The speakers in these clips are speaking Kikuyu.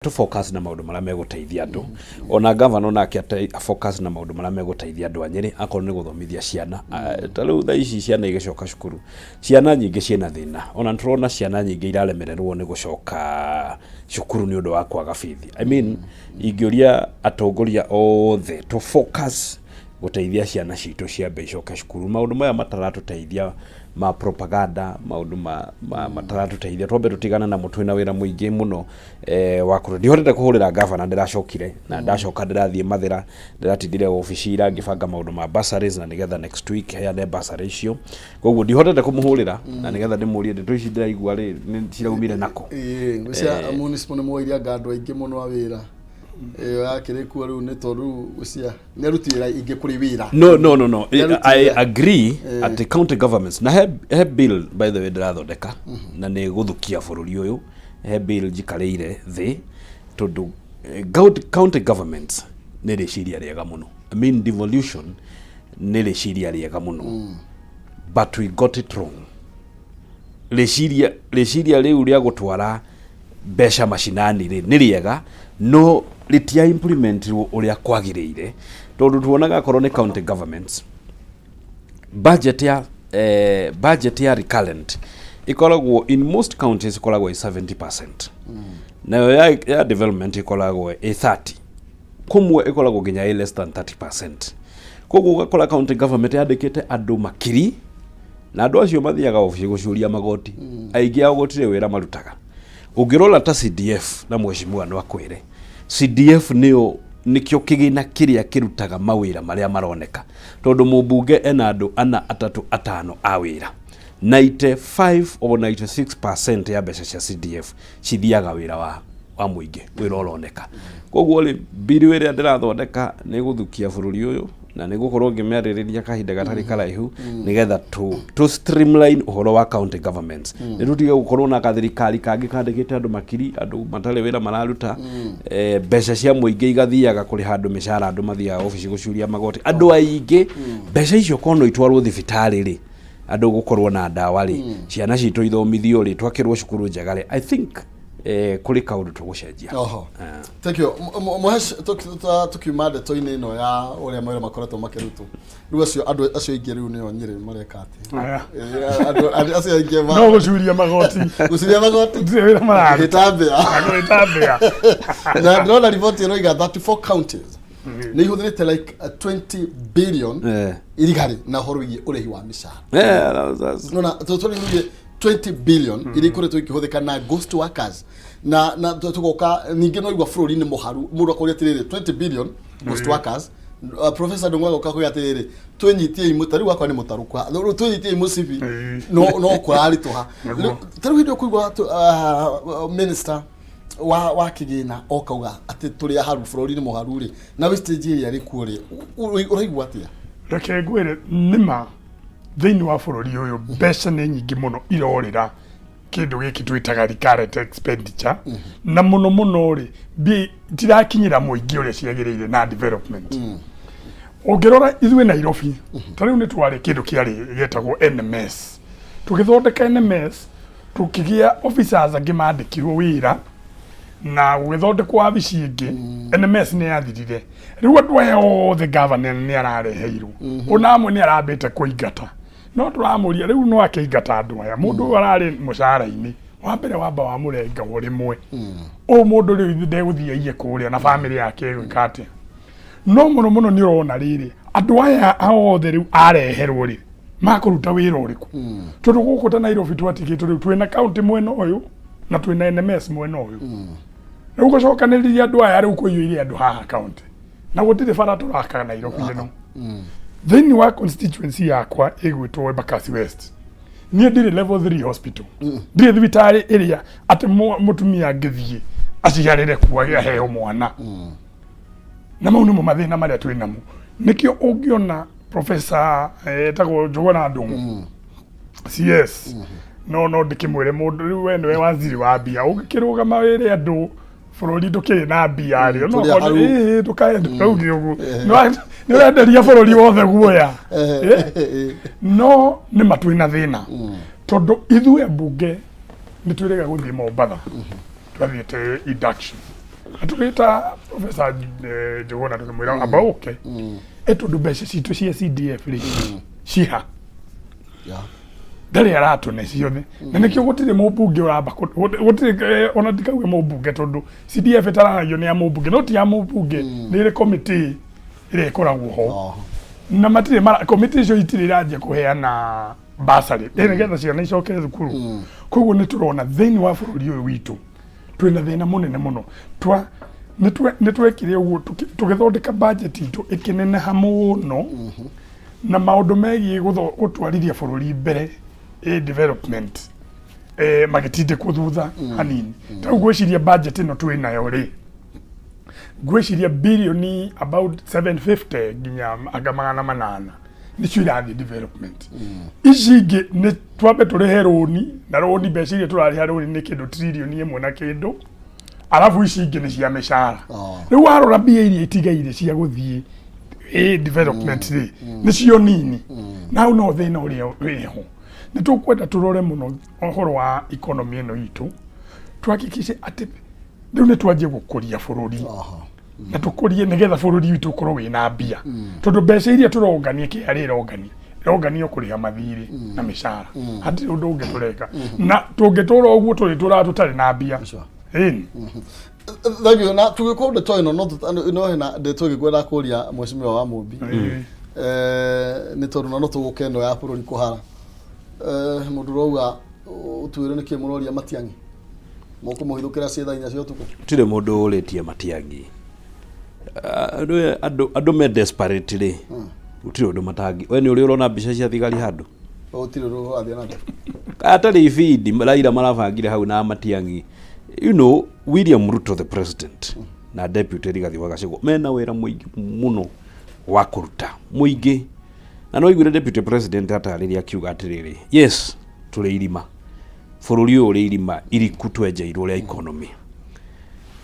Tũ focus na maũndũ marĩa megũteithia andũ. Ona gavana onake focus na maũndũ marĩa megũteithia andũ a Nyĩrĩ, akorwo nĩ gũthomithia ciana. Ta rĩu thaa ici ciana igĩcoka cukuru, ciana nyingĩ ciĩna thĩna. Ona nĩtũrona ciana nyingĩ iraremererwo nĩ gũcoka cukuru nĩ ũndũ wa kwaga bithi. I mean, ingĩũria atongoria othe tũ focus gũteithia ciana citũ ciambe icoke cukuru. Maũndũ maya mataratũteithia ma propaganda, maũndũ mataratũteithia, twambe tũtigane namo. Twĩna wĩra mũingĩ mũno wa kũruta. Ndihotete kũhũrĩra gavana, ndĩracokire na ndacoka ndĩrathiĩ Mathĩra, ndĩratindire obici ira ngĩbanga maũndũ ma bursaries na nĩgetha next week heane bursary icio. Koguo ndihotete kũmũhũrĩra na nĩgetha ndĩmũrie ndeto ici ndĩraigua rĩ, nĩ ciraumire nakũ. Ĩĩ, ngwĩciria municipal nĩ moire anga andũ aingĩ mũno a wĩra. Ĩyo yakĩrĩ kuo rĩu nĩ tondũ rĩu ngwĩciria nĩ aruti wĩra ingĩ kũrĩ wĩra. No. Nĩ I wĩra. agree atĩ county governments na he bill, by the way, ndĩrathondeka na nĩ gũthukia bũrũri ũyũ. He bill njikarĩire thĩ tondũ county governments nĩ rĩciria rĩega mũno. I mean, devolution nĩ rĩciria rĩega mũno, but we got it wrong. Rĩciria rĩu rĩa gũtwara mbeca macinani rĩ, nĩ rĩega, no rĩtia implementirwo ũrĩa kwagĩrĩire, tondũ tuonaga akorwo nĩ county governments, budget ya recurrent ĩkoragwo, in most counties ĩkoragwo ĩ 70%, nayo ya development ĩkoragwo ĩ 30, kũmwe ĩkoragwo nginya ĩ less than 30%. Koguo ũgakora county government yandĩkĩte andũ makiri, na andũ acio mathiaga obici gũcuria magoti, aingĩ ao gũtirĩ wĩra marutaga. Ũngĩrora ta CDF, na mheshimiwa no akwĩre, CDF nĩyo nĩkĩo kĩgĩna kĩrĩa kĩrutaga mawĩra marĩa maroneka, tondũ mũmbunge ena andũ ana, atatũ, atano a wĩra. 95 or 96% ya mbeca cia CDF cithiaga wĩra wa mũingĩ, wĩra ũroneka. Koguo rĩ, bill ĩrĩa ndĩrathondeka nĩ gũthukia bũrũri ũyũ na nĩ gũkorwo ngĩmĩarĩrĩria kahinda gatarĩ karaihu, nĩgetha tũ streamline ũhoro wa county governments, nĩ tũtige gũkorwo na gathirikari kangĩ kandĩkĩte andũ makiri, andũ matarĩ wĩra mararuta. Mbeca cia mũingĩ igathiaga kũrĩha andũ mĩcara, andũ mathiaga obici gũcuria magoti, andũ aingĩ. Mbeca icio korwo no itwarwo thibitarĩ rĩ, andũ gũkorwo na ndawa rĩ, ciana citũ ithomithio rĩ, twakĩrwo cukuru njega rĩ, I think kũrĩ kaũndũ tũgũcenjia. Oho. Thank you. Mũhesh, tukiuma ndeto-inĩ ĩno ya ũrĩa mawĩra makoretwo makĩrutwo, rĩu acio andũ acio aingĩ rĩu nĩo Nyĩrĩ mareka atĩa? Aya. Andũ acio aingĩ no gũcuria magoti. Gũcuria magoti. Gũtirĩ wĩra mararuta. Gĩtambĩa. Gwĩtambĩa. Na ndĩrona riboti ĩroiga 34 counties nĩ ihũthĩrĩte like 20 billion irigarĩ na ũhoro wĩgiĩ ũrĩhi wa mĩcara. Yeah, Nona tũrĩ 20 billion iria ikoretwo ikĩhũthĩka na ghost workers, na tũgoka ningĩ no igua bũrũri nĩ mũharu. Mũndũ akoria atĩrĩrĩ, 20 billion ghost workers, Professor Ndung'u agoka kuga atĩrĩrĩ, twĩnyitie imũ, ta rĩu akwa nĩ mũtarũkwa, rĩu twĩnyitie mũcibi no kũraritũha. Ta rĩu hĩndĩ ĩyo kũigua minister wa kĩgĩna okauga atĩ tũrĩ aharu, bũrũri nĩ mũharu rĩ, na wastage ĩrĩa ĩrĩ kuo rĩ, ũraigua atĩa? Reke ngwĩre, nĩma thĩinĩ wa bũrũri ũyũ mbeca nĩ nyingĩ mũno irorĩra kĩndũ gĩkĩ twĩtaga recurrent expenditure, na mũno mũno rĩ, mbia itirakinyĩra mũingĩ ũrĩa ciagĩrĩire na development. Ũngĩrora ithuĩ Nairobi ta rĩu, nĩ twarĩ kĩndũ kĩarĩ gĩetagwo NMS. Tũgĩthondeka NMS, tũkĩgĩa officers angĩ mandĩkirwo wĩra na gũgĩthondekwo wabici ĩngĩ. NMS nĩ yathirire. Rĩu andũ aya othe governor nĩ arareheirwo, ona amwe nĩ arambĩte kũingata, no tũramũria rĩu no akĩingata andũ aya. Mũndũ ũyũ ararĩ mũcara-inĩ wa mbere, wamba wamũrenga o rĩmwe, ũyũ mũndũ rĩu ndegũthiĩ aiye kũrĩa na bamĩrĩ yake ĩgwĩka atĩa? No mũno mũno nĩ ũrona rĩrĩ, andũ aya othe rĩu areherwo rĩ, makũruta wĩra ũrĩkũ? Tondũ gũkũ ta Nairobi twatigĩtwo rĩu twĩna county mwena ũyũ na twĩna NMS mwena ũyũ. Rĩu gũcokanĩrĩria andũ aya, rĩu kũiyũire andũ haha county na gũtirĩ bara tũraka Nairobi ĩno. Thĩinĩ wa constituency yakwa ĩgwĩtwo Embakasi West, niĩ ndirĩ level 3 hospital, ndirĩ thibitarĩ ĩrĩa atĩ mũtumia angĩthiĩ aciarĩre kuo aheo mwana. Na mau nĩmo mathĩna marĩa twĩ namo. Nĩkĩo ũngĩona professor etagwo Njũgũna Ndung'u CS, no ndĩkĩmwĩre mũndũ rĩu we nĩwe waziri wa mbia, ũngĩkĩrũgama wĩre andũ bũrũri ndũkĩrĩ na mbia rĩ, no Tũrĩ aharu. ĩĩ ndũkae ndũkauge ũguo. Nĩ ũrenderia bũrũri wothe guoya. No nĩ ma twĩna thĩna, tondũ ithuĩ ambunge nĩ twĩrĩga gũthiĩ Mombatha, twathiĩte induction. Na tũgĩta Professor Njũgũna tũkĩmwĩra amba ũke ĩ tondũ mbeca citũ cia CDF rĩ ciha. Ndarĩ aratũne ciothe, na nĩkĩo gũtirĩ mũmbunge ũramba gũtirĩ ona ndikauge mũmbunge, tondũ CDF ĩtararagio nĩ ya mũmbunge, no ti ya mũmbunge, nĩ ĩrĩ komĩtĩ ĩrĩa ĩkoragwo ho. Na matirĩ komĩtĩ icio itirĩ iranjia kũheana basarĩ nĩgetha ciana icoke thukuru. Koguo nĩ tũrona thĩinĩ wa bũrũri ũyũ witũ twĩna thĩna mũnene mũno. Twa nĩ twekire ũguo tũgĩthondeka budget itũ ĩkĩneneha mũno, na maũndũ megiĩ gũtwarithia bũrũri mbere, development, magĩtindĩkwo thutha hanini. Ta rĩu ngwĩciria budget ĩno twĩ nayo rĩ, ngwĩciria bilioni about 750 nginya anga 800 nĩcio irathiĩ development. Ici ingĩ nĩ twambe tũrĩhe rũni, na rũni, mbeca iria tũrarĩha rũni nĩ kĩndũ 1 trillion na kĩndũ, arabu ici ingĩ nĩ cia mĩcara. Rĩu warora mbia iria itigaire cia gũthiĩ development rĩ, nĩcio nini, na hau no thĩna ũrĩa wĩho. Nĩ tũkwenda tũrore mũno ũhoro wa economy ĩno itũ, tuhakikishe atĩ rĩu nĩ twanjie gũkũria bũrũri na tũkũrie nĩgetha bũrũri witũ ũkorwo wĩna mbia, tondũ mbeca iria tũrongania, KRA ĩrongania, ĩronganio kũrĩha mathirĩ na mĩcara, hatirĩ ũndũ ũngĩ tũreka, na tũngĩtũra ũguo tũrĩ tũraga tũtarĩ na mbia. Ĩni. Thank you. Na tũgĩkorwo ndeto ĩno no hena ndeto ĩngĩ ngwenda kũria mheshimiwa wa Mũmbi, nĩ tondũ na no tũgũke ĩno ya bũrũri kũhara. Mũndũ ũrauga ũtwĩre nĩkĩ mũroria Matiang'i mũkũmũhithũkĩra ciĩ thaa 4 cia ũtukũ. Gũtirĩ mũndũ ũrĩtie Matiang'i. Andũ me desperate rĩ, gũtirĩ ũndũ matangi. We nĩ ũrĩ ũrona mbica cia thigari handũ? Gũtirĩ ũndũ ũrathiĩ na mbere. Atarĩ ibindi Raila marabangire hau na Matiang'i. William Ruto the president na deputy Rigathi wa Gachagua mena wĩra mũingĩ mũno wa kũruta, mũingĩ. Na no iguire deputy president atarĩria akiuga atĩrĩrĩ, yes, tũrĩ irima, bũrũri ũyũ ũrĩ irima iriku twenjeirwo rĩa economy.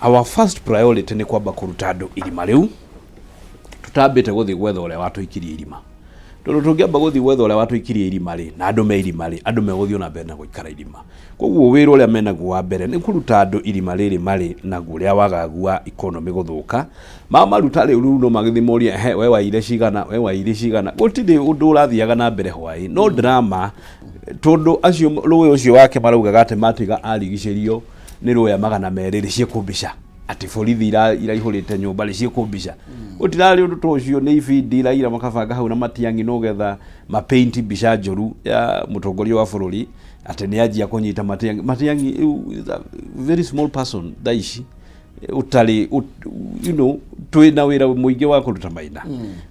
Our first priority nĩ kwamba kũruta andũ irima rĩu tutambĩte gũthiĩ gwetha ũrĩa watũikirie irima, tondũ tũngĩamba gũthiĩ gwetha ũrĩa watũikirie irima rĩ, na andũ me irima rĩ, andũ megũthiĩ ona mbere na gũikara irima. Koguo wĩra ũrĩa menaguo wa mbere nĩ kũruta andũ irima rĩrĩ marĩ naguo rĩa wagagu wa economy gũthũka. Mamaruta rĩu, rĩu no magĩthiĩ morie, he we waire cigana, we waire cigana. Gũtirĩ ũndũ ũrathiaga na mbere hwaĩ, no drama, tondũ acio rũĩ ũcio wake maraugaga atĩ matiga arigicĩrio nĩ rũya 200 rĩ ciĩkũmbica atĩ borithi iraihũrĩte nyũmba rĩ ciĩkũmbica. Gũtirarĩ ũndũ ta ũcio, nĩ ibindi Raila makabanga hau na Matiang'i no getha mapaint mbica njũru ya mũtongoria wa bũrũri atĩ nĩ anjia kũnyita Matiang'i. Matiang'i rĩu is a very small person thaa ici ũtarĩ twĩna wĩra mũingĩ wa kũruta maina.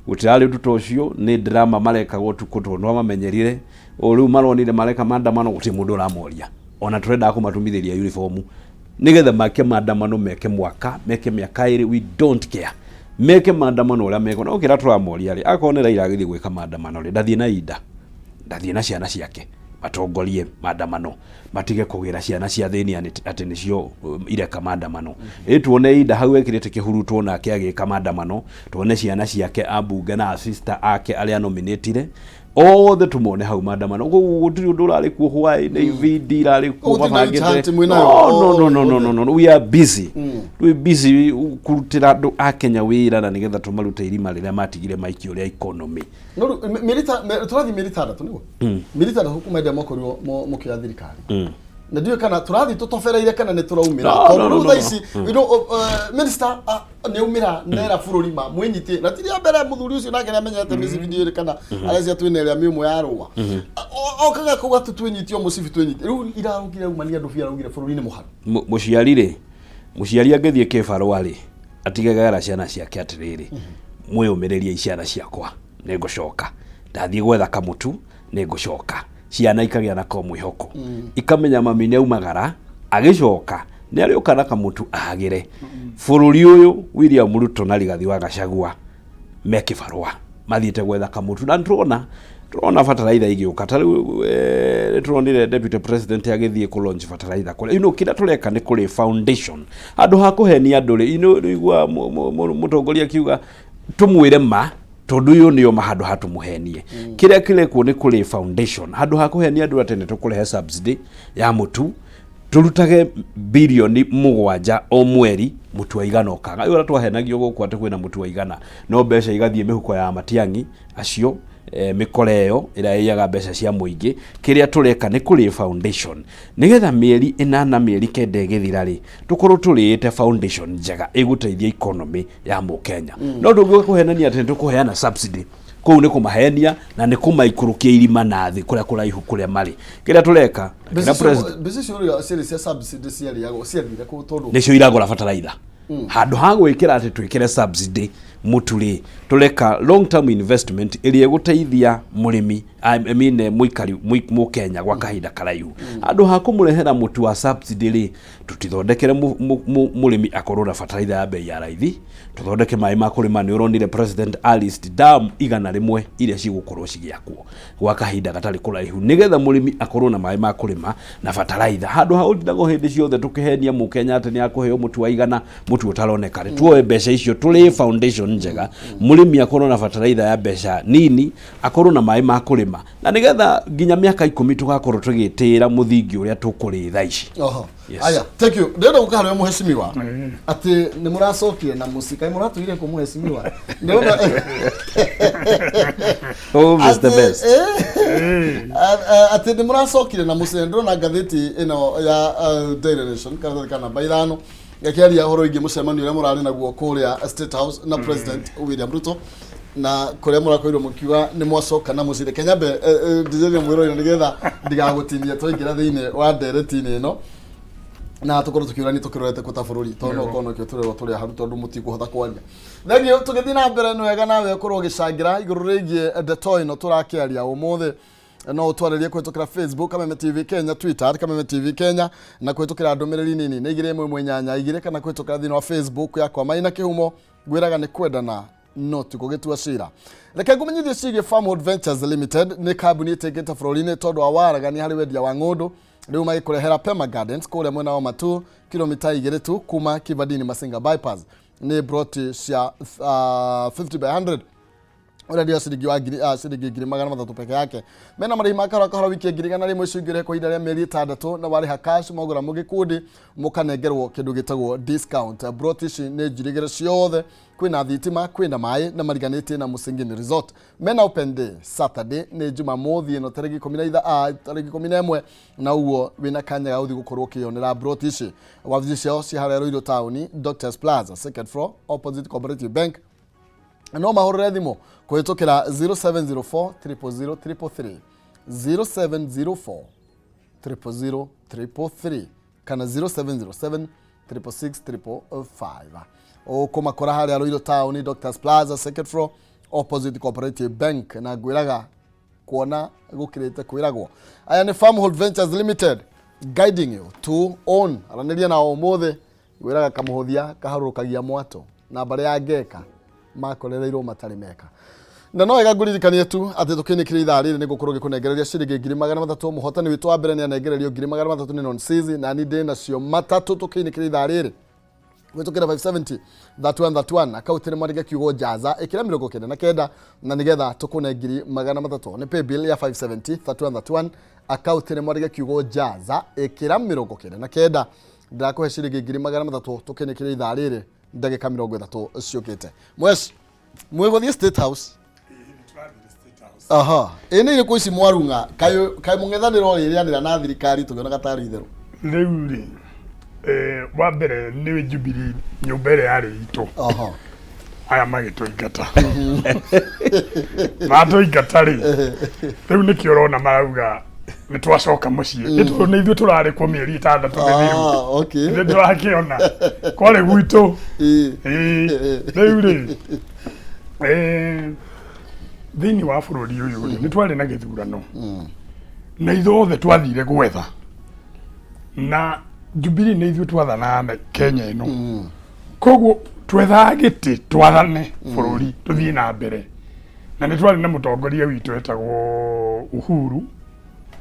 Gũtirarĩ ũndũ ta ũcio, nĩ drama marekagwo ũtukũ tondũ nĩwamamenyerire. O rĩu maronire mareka maandamano, gũtirĩ mũndũ ũramoria. Ona tũrendaga kũmatumithĩria uniform nĩgetha make maandamano, meke mwaka, meke mĩaka 2, we don't care, meke maandamano ũrĩa meko. No kĩrĩa tũramoria rĩ, akorwo nĩ Raila agĩthiĩ gwĩka maandamano rĩ, ndathiĩ na inda, ndathiĩ na ciana ciake, matongorie maandamano, matige kũgĩra ciana cia thĩni atĩ nĩcio ireka maandamano. Ĩ tuone inda hau ekĩrĩte kĩhuruto nake agĩka maandamano, tuone ciana ciake ambunge na sister ake arĩa nominatire othe, tumone hau maandamano. Koguo gũtirĩ ũndũ ũrarĩ kuo hwaĩ, nĩ ibindi irarĩ kuo. Gũtirĩ na witch mabangĩte. hunt mwĩnayo? No, no, no, no, no, no, no. We are busy, twĩ busy kũrutĩra andũ a Kenya wĩra na nĩgetha tũmarute irima rĩrĩa matigire maikio rĩa economy. No rĩu, mĩeri tũrathiĩ mĩeri 6, nĩguo mĩeri 6 kuma hĩndĩ ĩrĩa mwakorirwo mũkĩoya thirikari, na ndiũĩ kana tũrathiĩ tũtobereire kana nĩ tũraumĩra. No, Tondũ no, no, rĩu no, thaa no. ici minister nĩ aumĩra nera bũrũri ma mwĩnyitie, na ti rĩa mbere mũthuri ũcio nake nĩamenyete mĩcibi, ndiũĩ kana arecia twĩna ĩrĩa mĩũmũ ya rũa. Okaga kuga atĩ twĩnyitie o mũcibi twĩnyitie. Rĩu irarũkire aumania andũ biũ, araugire bũrũri nĩ mũharu. Mũciari rĩ, mũciari angĩthiĩ kĩbarũa rĩ, atigagera ciana ciake atĩrĩrĩ, mwĩyũmĩrĩriei ciana ciakwa, nĩ ngũcoka, ndathiĩ gwetha kamũtu, nĩ ngũcoka. Ciana ikagĩa nako mwĩhoko, ikamenya mami nĩ aumagara, agĩcoka nĩ arĩũka na kamũtu ahagĩre. Bũrũri ũyũ, William Ruto na Rigathi wa Gachagua me kĩbarũa mathiĩte gwetha kamũtu, na nĩtũrona tũrona bataraitha igĩũka. Ta rĩu nĩtũronire deputy president agĩthiĩ kũ launch bataraitha kũrĩa. Kĩrĩa tũreka nĩ kũrĩ foundation handũ ha kũhenia andũ rĩ. Rĩigua mũtongoria akiuga tũmwĩre ma, tondũ ũyũ nĩo ma handũ ha tũmũhenie. Kĩrĩa kĩrekwo nĩ kũrĩ foundation handũ ha kũhenia andũ atĩ nĩ tũkũrehe subsidy ya mũtu. Tũrutage 7 birioni o mweri mũtu wa igana ũkaga. Ũyũ ũrĩa twahenagio gũkũ atĩ kwĩna mũtu wa igana, no mbeca igathiĩ mĩhuko ya Matiang'i acio, mĩkora ĩyo ĩrĩa ĩiyaga mbeca cia mũingĩ. Kĩrĩa tũreka nĩ kũrĩ foundation nĩgetha mĩeri 8, mĩeri 9 ĩgĩthira rĩ, tũkorwo tũrĩĩte foundation njega ĩgũteithia economy ya mũkenya. No ndũngĩũka kũhenania atĩ nĩ tũkũheana subsidy. Kũu nĩ kũmahenia na nĩ kũmaikũrũkia irima na thĩ kũrĩa kũraihu kũrĩa marĩ. Kĩrĩa tũreka Mbeca kĩrĩa president mbeca icio ũrĩa ciarĩ cia subsidy ciarĩagwo, ciathire kũ tondũ nĩcio iragũra bataraitha handũ ha gwĩkĩra atĩ twĩkĩre subsidy mũtu rĩ. Tũreka long term investment ĩrĩa ĩgũteithia mũrĩmi, I mean, mũikari mũkenya gwa kahinda karaihu. Handũ ha kũmũrehera mũtu wa subsidy rĩ, tũtithondekere mũrĩmi akorwo na bataraitha ya bei ya raithi, tũthondeke maĩ ma kũrĩma. Nĩ ũronire President alist dam 100 iria cigũkorwo cigĩakwo gwa kahinda gatarĩ kũraihu nĩgetha mũrĩmi akorwo na maĩ ma kũrĩma na bataraitha, handũ ha ũtindagwo hĩndĩ ciothe tũkĩhenia mũkenya atĩ nĩ akũheo mũtu wa igana, mũtu ũtaroneka rĩ. Tuoe mbeca icio tũrĩe foundation njega, mũrĩmi akorwo na bataraitha ya mbeca nini, akorwo na maĩ ma kũrĩma, na nĩgetha nginya mĩaka 10 tũgakorwo tũgĩtĩĩra mũthingi ũrĩa tũkũrĩ thaa ici. Oho. Yes. Aya, thank you. Ndĩrenda gũka harĩ we mũhecimiwa atĩ nĩ mũracokire na mũciĩ. Kaĩ mũratũire kũ, mũhecimiwa? Ndĩrona Home is the best. Atĩ nĩ mũracokire na mũciĩ. Ndĩrona ngathĩti ĩno ya Daily Nation, karatathi ka namba 5, gakĩaria ũhoro wĩgiĩ mũcemanio ũrĩa mũrarĩ naguo kũrĩa State House na President William Ruto, na kũrĩa mũrakorirwo mũkiuga nĩ mwacoka na mũciĩ. Reke nyambe ndĩgerie mwĩrorere nĩgetha ndigagũtinie twaingĩra thĩinĩ wa ndereti-inĩ ĩno na tũkorwo tũkĩũrania tũkĩrorete kũ ta bũrũri, tondũ no ũkorwo nokĩo tũrerwo tũrĩ haru tondũ mũtikũhota kwaria. Thengiũ. Tũgĩthiĩ na mbere, nĩ wega nawe ũkorwo ũgĩcangĩra igũrũ rĩgiĩ ndeto ĩno tũrakĩaria ũmũthĩ. No ũtwarĩrie kũhĩtũkĩra Facebook Kameme TV Kenya, Twitter @KamemeTV Kenya, na kũhĩtũkĩra ndũmĩrĩri nini nĩ 218 2, kana kũhĩtũkĩra thĩinĩ wa Facebook yakwa Maina Kĩhumo. Ngwĩraga nĩ kwendana no ti gũgĩtua cira. Reke ngũmenyithie ciĩgiĩ Farmhold Ventures Limited. Nĩ kambuni ĩtĩkĩte bũrũri-inĩ tondũ wa waragania harĩ wendia wa ng'ũndũ. Rĩu magĩkũrehera Pema Gardens kũrĩa mwena wa Matu, kilomita 2 tu kuma Kivandini Masinga bypass. Nĩ broti cia 50 by 100, ũrendio ciringi wa ngiri ciringi 300,000 peke yake. Mena marĩhi ma kahora kahora, wiki 100,000, icio ingĩ ũrĩhe kwa ihinda rĩa mĩeri 6, na warĩha cash mwagũra mũgĩkundi mũkanengerwo kĩndũ gĩtagwo discount. Broti ici nĩ njirigĩre ciothe, kwĩna thitima, kwĩna maĩ, na mariganĩtie na Musingini Resort. Mena open day Saturday, nĩ Jumamothi ĩno, tarĩki ikũmi na itha tarĩki 11, na ũguo wĩna kanya ga gũthiĩ gũkorwo ũkĩyonera broti ici. Wabici ciao ci harĩa Ruiru Town, Doctors Plaza, second floor, opposite Cooperative Bank. No mahũrĩre thimũ kũhĩtũkĩra 0704 000 333, 0704 000 333, kana 0707 666 555. Ũkũmakora harĩa Ruiru Town, Doctors Plaza, second floor, opposite Cooperative Bank. Na ngwĩraga kuona gũkĩrĩte kwĩragwo. Aya nĩ Farmhold Ventures Limited, guiding you to own. Aranĩria nao ũmũthĩ. Ngwĩraga kamũhũthia kaharũrũkagia mwatũ, na mbarĩ ya ngeka makorereirwo matarĩ meka. Na no wega ngũririkanie tu atĩ tũkĩinĩkĩria ithaa rĩrĩ nĩ ngũkorwo ngĩkũnengereria ciringi 300,000. Mũhotani witũ wa mbere nĩ anengererio 300,000 nĩ Nonsizi, na ni ndĩ nacio matatũ tũkĩinĩkĩria ithaa rĩrĩ gwĩtũkĩra 570 31 31. Akaunti nĩ mwandĩke kiugo jaza, ĩkĩra 99, na nĩgetha tũkũne 300,000. Nĩ paybill ya 570 31 31. Akaunti nĩ mwandĩke kiugo jaza, ĩkĩra 99. Ndĩrakũhe ciringi 300,000 tũkĩnĩkĩria ithaa rĩrĩ ndagĩka 30 ciũkĩte. Mweci mwĩgũthiĩ State House. Aha, ĩ nĩ irĩkũ ici mwarung'a? Kaĩ kaĩ mũng'ethanĩro ũrĩrĩanĩra na thirikari tũkĩonaga tarĩ itherũ? Rĩu rĩ, wa mbere nĩ Jubilee nyũmba ĩrĩa yarĩ itũ. Aya magĩtũingata, matũingata rĩ, rĩu nĩkĩo ũrona marauga nĩ twacoka mũciĩ. Nĩ tondũ nĩ ithuĩ tũrarĩ kuo mĩeri 6 mĩthiru. Nĩ tũrakĩona kwarĩ gwitũ. Ĩĩ, rĩu rĩ, thĩinĩ wa bũrũri ũyũ rĩ, nĩ twarĩ na gĩthurano na ithuothe twathire gwetha na Jubilee nĩ ithuĩ twathanaga na Kenya ĩno. Koguo twethaga gĩtĩ twathane bũrũri tũthiĩ na mbere, na nĩ twarĩ na mũtongoria witũ etagwo Uhuru.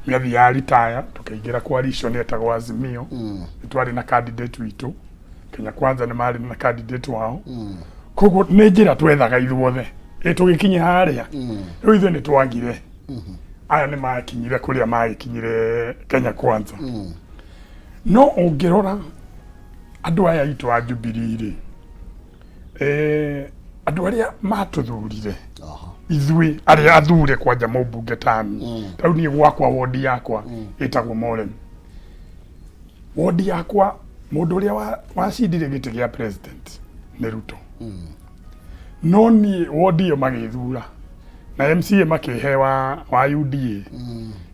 Nĩ athiaga ritaya, tũkĩingĩra coalition etagwo Azimio. Nĩ twarĩ na candidate witũ, Kenya Kwanza nĩ marĩ na candidate wao. Koguo nĩ njĩra twethaga ithuothe ĩ tũgĩkinya harĩa. Rĩu ithuĩ nĩ twagire, aya nĩ makinyire kũrĩa magĩkinyire Kenya Kwanza. No ũngĩrora andũ aya aitũ a Jubilee rĩ, andũ arĩa matũthurire ithuĩ arĩa athure kwanja mũmbunge tani, ta rĩu niĩ gwakwa wondi yakwa ĩtagwo Moremi, wondi yakwa mũndũ ũrĩa wacindire gĩtĩ gĩa president nĩ Ruto. No niĩ wondi ĩyo magĩthura na MCA makĩhe wa UDA,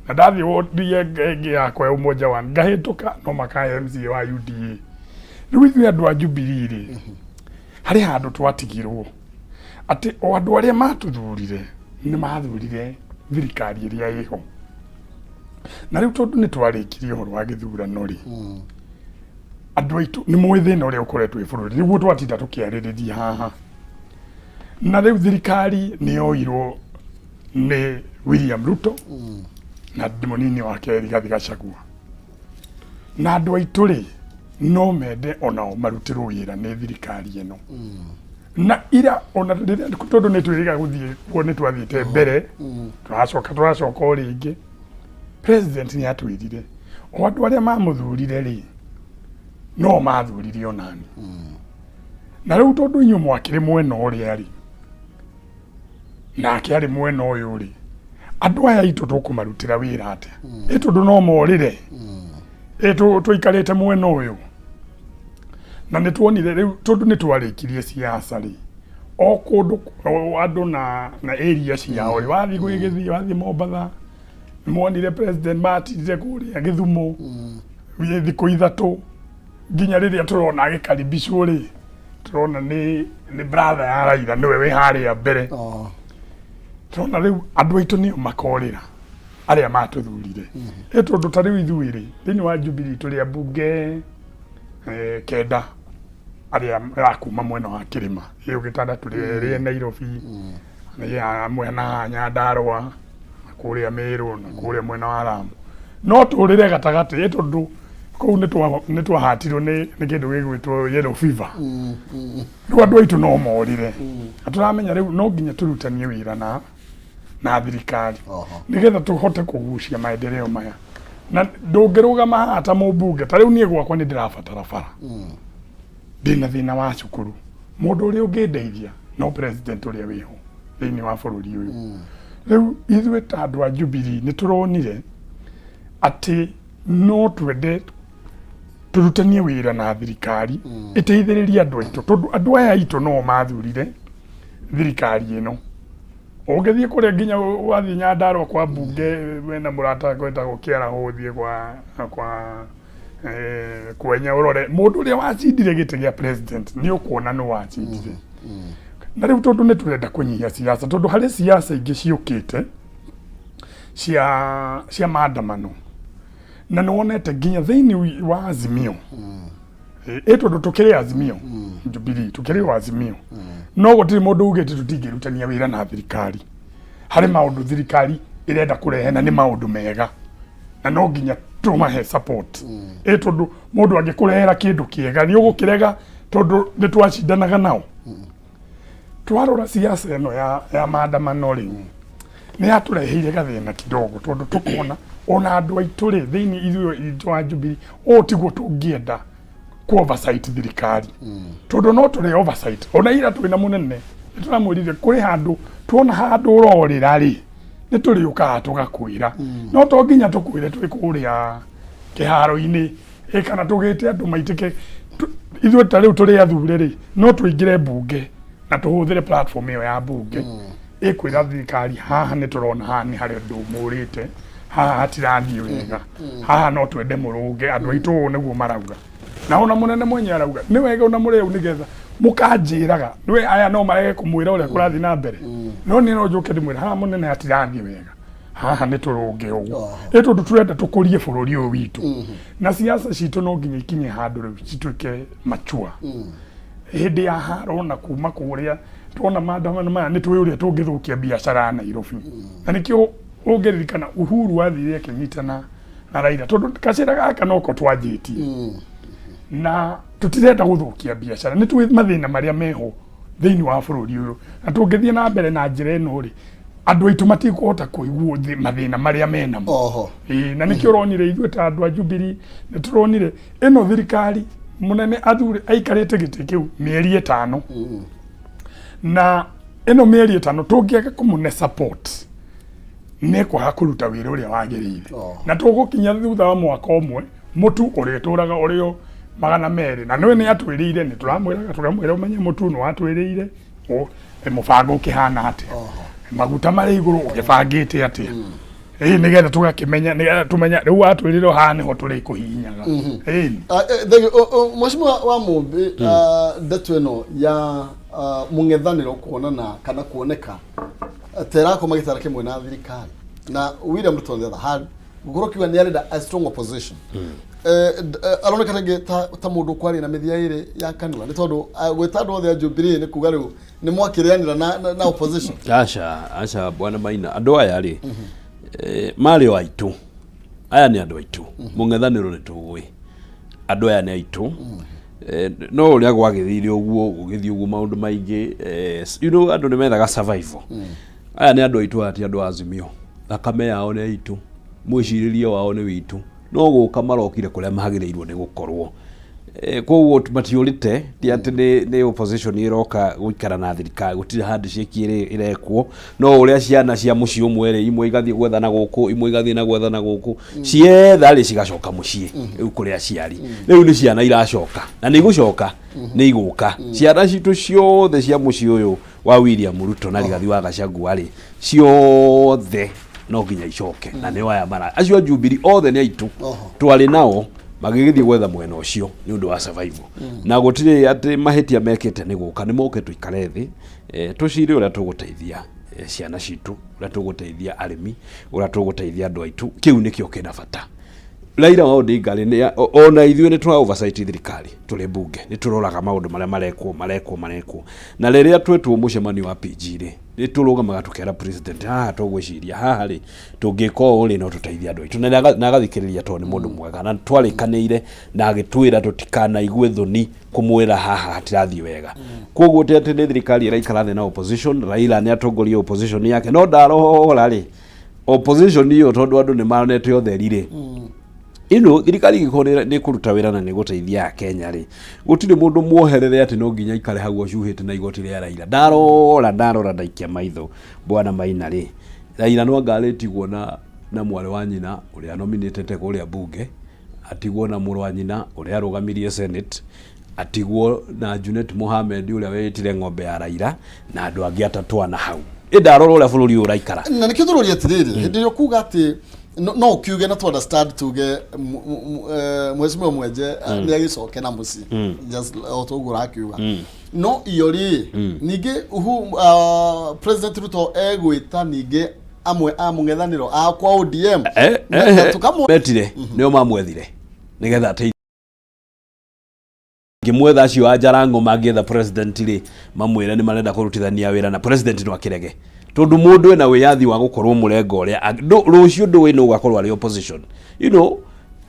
na ndathiĩ wondi ĩngĩ yakwa ya Umoja One ngahĩtũka, no makahe MCA wa UDA. Rĩu ithuĩ andũ a Jubilee rĩ, harĩ handũ twatigirwo atĩ o andũ arĩa matũthurire nĩ mathurire thirikari ĩrĩa ĩho. Na rĩu tondũ nĩ twarĩkirie ũhoro wa gĩthurano rĩ, andũ aitũ nĩ moĩ thĩna ũrĩa ũkoretwo wĩ bũrũri, nĩguo twatinda tũkĩarĩrĩria haha. Na rĩu thirikari nĩ yoirwo nĩ William Ruto na mũnini wake Rigathi Gachagua, na andũ aitũ rĩ, no mende onao marutĩrwo wĩra nĩ thirikari ĩno. Na ira ona rĩrĩa, tondũ nĩ twĩrĩga gũthiĩ kuo, nĩ twathiĩte mbere, tũracoka tũracoka o rĩngĩ, president nĩ atwĩrire o andũ arĩa mamũthurire rĩ, no mathurire onani. Na rĩu tondũ inyuĩ mwakĩrĩ mwena ũrĩa rĩ, nake arĩ mwena ũyũ rĩ, andũ aya aitũ tũkũmarutĩra wĩra atĩa? Ĩ tondũ no morĩre ĩ tũikarĩte mwena ũyũ. Na nĩ tuonire rĩu tondũ nĩ twarĩkirie siasa rĩ, o kũndũ o andũ na area ciao rĩ, wathiĩ gwĩ Gĩthii, wathiĩ Mombatha, nĩ mwonire president matindire kũrĩa Gĩthumo thikũ 3, nginya rĩrĩa tũrona agĩkaribicwo rĩ, tũrona nĩ brother ya Raila nĩwe wĩ harĩa mbere. Tũrona rĩu andũ aitũ nĩo makorĩra arĩa matũthurire. Ĩ tondũ ta rĩu ithuĩ rĩ, thĩinĩ wa Jubilee tũrĩ ambunge 9 arĩa a kuma mwena wa kĩrĩma ĩyo gĩtanda, tũrĩ erĩ Nairobi, amwe na Nyandarua na kũrĩa Meru na kũrĩa mwena wa Lamu. No tũrĩre gatagatĩ, ĩ tondũ kũu nĩ twahatirwo nĩ kĩndũ gĩgwĩtwo yellow fever. Rĩu andũ aitũ no morĩre, na tũramenya rĩu no nginya tũrutanie wĩra na thirikari nĩgetha tũhote kũgucia maendeleo maya. Na ndũngĩrũgama haha ta mũmbunge, ta rĩu niĩ gwakwa nĩ ndĩrabatara bara, ndĩna thĩna wa cukuru, mũndũ ũrĩa ũngĩndeithia no president ũrĩa wĩho thĩinĩ wa bũrũri ũyũ. Rĩu ithuĩ ta andũ a Jubilee nĩ tũronire atĩ no twende tũrutanie wĩra na thirikari ĩteithĩrĩrie andũ aitũ, tondũ andũ aya aitũ no mathurire thirikari ĩno. Ũngĩthiĩ kũrĩa nginya wathiĩ Nyandarua kwa mbunge wena mũrata wetagwo Kĩaraho, ũthiĩ kwa Kwenya ũrore mũndũ ũrĩa wacindire gĩtĩ gĩa president, nĩ ũkuona nĩ wacindire. Na rĩu tondũ nĩ tũrenda kũnyihia siasa, tondũ harĩ siasa ingĩ ciũkĩte cia maandamano, na nĩ wonete nginya thĩinĩ wa Azimio, ĩ tondũ tũkĩrĩ Azimio, Jubilee tũkĩrĩ o Azimio, no gũtirĩ mũndũ ugĩte tũtingĩrutania wĩra na thirikari harĩ maũndũ thirikari ĩrenda kũrehe, na nĩ maũndũ mega, na no nginya tũmahe support. Ĩ tondũ mũndũ angĩkũrehera kĩndũ kĩega, nĩ ũgũkĩrega tondũ nĩ twacindanaga nao? Twarora siasa ĩno ya maandamano rĩ, nĩ yatũreheire gathĩna kidogo, tondũ tũkona ona andũ aitũ rĩ, thĩinĩ ithuĩ itũ wa Jubilee, ũũ tiguo tũngĩenda ku oversight thirikari, tondũ no tũrĩ oversight. Ona ira twĩna mũnene nĩ tũramwĩrire kũrĩ handũ tuona handũ ũrorĩra rĩ, nĩ tũrĩũkaga tũgakwĩra, no to nginya tũkwĩre twĩ kũrĩa kĩharo-inĩ ĩ kana tũgĩte andũ maitĩke. Ithuĩ ta rĩu tũrĩ athure rĩ, no tũingĩre mbunge na tũhũthĩre platform ĩyo ya mbunge ĩkwĩra thirikari haha nĩ tũrona haha nĩ harĩ ũndũ mũrĩte, haha hatirathiĩ wega, haha no twende mũrũnge, andũ aitũ ũũ nĩguo marauga. Na ona mũnene mwenye arauga nĩ wega ona mũrĩ au nĩgetha mũkanjĩraga nĩwe. Aya no marege kũmwĩra ũrĩa kũrathiĩ na mbere, no niĩ no njũke ndĩmwĩre haha mũnene hatirathiĩ wega, haha nĩ tũrũnge ũguo. Ĩ tondũ tũrenda tũkũrie bũrũri ũyũ witũ, na siasa citũ no nginya ikinye handũ rĩu cituĩke machua. Hĩndĩ ya haro na kuma kũrĩa tuona maandamano maya, nĩ tũĩ ũrĩa tũngĩthũkia biacara ya Nairobi. Na nĩkĩo ũngĩririkana Uhuru athire akĩnyitana na Raila, tondũ gacĩra gaka noko twanjĩtie na tũtirenda gũthũkia biacara. Nĩ tũĩ mathĩna marĩa meho thĩinĩ wa bũrũri ũyũ, na tũngĩthiĩ na mbere na njĩra ĩno rĩ, Andũ aitũ matikũhota kũigua mathĩna marĩa menamo. Ĩĩ, na nĩkĩo ũronire ithuĩ ta andũ a Jubilee nĩ tũronire ĩno thirikari mũnene athure aikarĩte gĩtĩ kĩu mĩeri 5, na ĩno mĩeri 5 tũngĩaga kũmũne support nĩ kwaga kũruta wĩra ũrĩa wagĩrĩire. Na tũgũkinya thutha wa mwaka ũmwe mũtu ũrĩtũraga ũrĩ o 200, na nĩwe nĩ atwĩrĩire, nĩ tũramwĩraga tũkamwĩra ũmenye mũtu nĩ watwĩrĩire mũbango ũkĩhana atĩa, maguta marĩ igũrũ ũgĩbangĩte atĩa, ĩĩ, nĩgetha tũgakĩmenya, nĩgetha tũmenya rĩu watwĩrĩre haha nĩho tũrĩkũhihinyaga, ĩĩ. Thank you. Mheshimiwa wa Mumbi, ndeto ĩno ya mũng'ethanĩro kuonana kana kuoneka ta ĩrakoma gĩtara kĩmwe na thirikari, na William Ruto on the other hand gũkorwo kiuga nĩ arenda a strong opposition, aroneka rĩngĩ ta mũndũ kwaria na mĩthia ĩrĩ ya kanua, nĩ tondũ gwĩta andũ othe a Jubilee nĩ kuga rĩu nĩ mwakĩrĩanĩra na opposition. Aca, aca, bwana Maina, andũ aya rĩ, marĩ o aitũ, aya nĩ andũ aitũ, mũng'ethanĩro nĩ tũĩ andũ aya nĩ aitũ. No ũrĩa gwagĩthire ũguo gũgĩthiĩ ũguo maũndũ maingĩ, andũ nĩ methaga survival. Aya nĩ andũ aitũ, aya ti andũ a Azimio, thakame yao nĩ aitũ, mwĩcirĩrie wao nĩ witũ, no gũka marokire kũrĩa magĩrĩirwo nĩ gũkorwo. Koguo matiũrĩte, ti atĩ nĩ opposition ĩroka gũikara na thirikari, gũtirĩ handshake ĩrekwo, no ũrĩa ciana cia mũciĩ ũmwe rĩ, imwe igathiĩ gwethana gũkũ, imwe igathiĩ na gwethana gũkũ, cietha rĩ cigacoka mũciĩ rĩu kũrĩ aciari. Rĩu nĩ ciana iracoka na nĩ igũcoka, nĩ igũka ciana citũ ciothe cia mũciĩ ũyũ wa William Ruto na Rigathi wa Gachagua rĩ, ciothe no nginya icoke, na nĩo aya mara acio a Jubilee othe nĩ aitũ. Twarĩ nao magĩgĩthiĩ gwetha mwena ũcio nĩ ũndũ wa survival, na gũtirĩ atĩ mahĩtia mekĩte, nĩ gũka nĩ moke tũikare thĩ, tũcire ũrĩa tũgũteithia ciana citũ, ũrĩa tũgũteithia arĩmi, ũrĩa tũgũteithia andũ aitũ. Kĩu nĩkĩo kĩna bata. Raila wa Odinga rĩ, ona ithuĩ nĩ tũra oversight thirikari tũrĩ bunge, nĩ tũroraga maũndũ marĩa marekwo marekwo marekwo, na rĩrĩa twetwo mũcemanio wa PG rĩ, nĩ tũrũgamaga tũkera president haha tũgwĩciria haha rĩ, tũngĩka ũũ rĩ, no tũteithie andũ aitũ, na agathikĩrĩria tondũ nĩ mũndũ mwega, na twarĩkanĩire na agĩtwĩra tũtikanaigue thoni kũmwĩra haha hatirathiĩ wega. Koguo ti atĩ nĩ thirikari ĩraikara thĩ na opposition. Raila nĩ atongoria opposition yake, no ndarora rĩ, opposition ĩyo tondũ andũ nĩ monete ũtheri rĩ, ino thirikari ĩngĩkorwo nĩ kũruta wĩra na nĩ gũteithia Akenya rĩ, gũtirĩ mũndũ muoherere atĩ no nginya aikare hau acuhĩte na igoti rĩa Raila. Ndarora ndaikia maitho, bwana Maina rĩ, Raila no anga arĩtigwo na mwarĩ wa nyina ũrĩa nominatete kũrĩa bunge, atigwo na mũrũ wa nyina ũrĩa arũgamirie Senate, atigwo na Junet Mohamed ũrĩa wĩĩtire ng'ombe ya Raila, na andũ angĩ atatũ ana hau. Ĩ ndarora ũrĩa bũrũri ũyũ ũraikara. Na nĩkĩo tũroria atĩrĩrĩ, hĩndĩ ĩrĩa ũkuga atĩ no ũkiuge na tu understand, tuge mheshimiwa Mwenje nĩ agĩcoke na mũciĩ, just o ta ũguo ũrakiuga, no iyo rĩ, ningĩ uhu President Ruto egwĩta ningĩ amwe a mũng'ethanĩro a kwa ODM na metire nĩo mamwethire nĩgetha ateithie ngĩmwetha acio a Jarango mangĩetha president rĩ, mamwĩre nĩ marenda kũrutithania wĩra na president, no akĩrege, tondũ mũndũ ena wĩyathi wa gũkorwo mũrengo ũrĩa rũciũ ndũĩ nũ ũgakorwo arĩ opposition.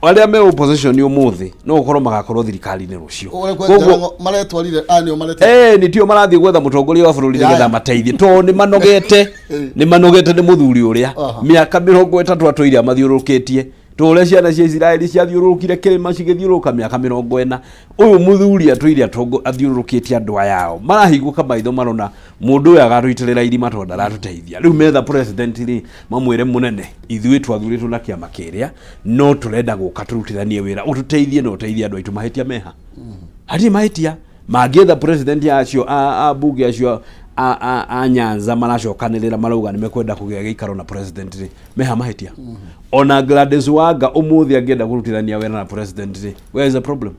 Arĩa me opposition ũmũthĩ no gũkorwo magakorwo thirikari-inĩ rũciũ. Ũrĩa kwa Jarango maretwarire aya nĩo maretwarire. Nĩtio marathiĩ gwetha mũtongoria wa bũrũri nĩgetha mateithie, tondũ nĩ manogete, nĩ manogete nĩ mũthuri ũrĩa mĩaka 30 atũire amathiũrũrũkĩtie ta ũrĩa ciana cia Isiraeli ciathiũrũrũkire kĩrĩma cigĩthiũrũrũka mĩaka 40. Ũyũ mũthuri atũire athiũrũrũkĩtie andũ aya ao, marahingũka maitho marona mũndũ ũyũ agatũitĩrĩra irima tondũ ndaratũteithia. Rĩu metha president rĩ, mamwĩre mũnene, ithuĩ twathurĩtwo na kĩama kĩrĩa, no tũrenda gũka tũrutithanie wĩra, ũtũteithie na ũteithie andũ aitũ. Mahĩtia meha? Hatirĩ mahĩtia. Mangĩetha president, acio a bunge acio a Nyanza maracokanĩrĩra marauga nĩ mekwenda kũgĩa gĩikaro na president rĩ, meha mahĩtia? Ona Gladys Wanga ũmũthĩ angĩenda kũrutithania wĩra na president rĩ, where is the problem?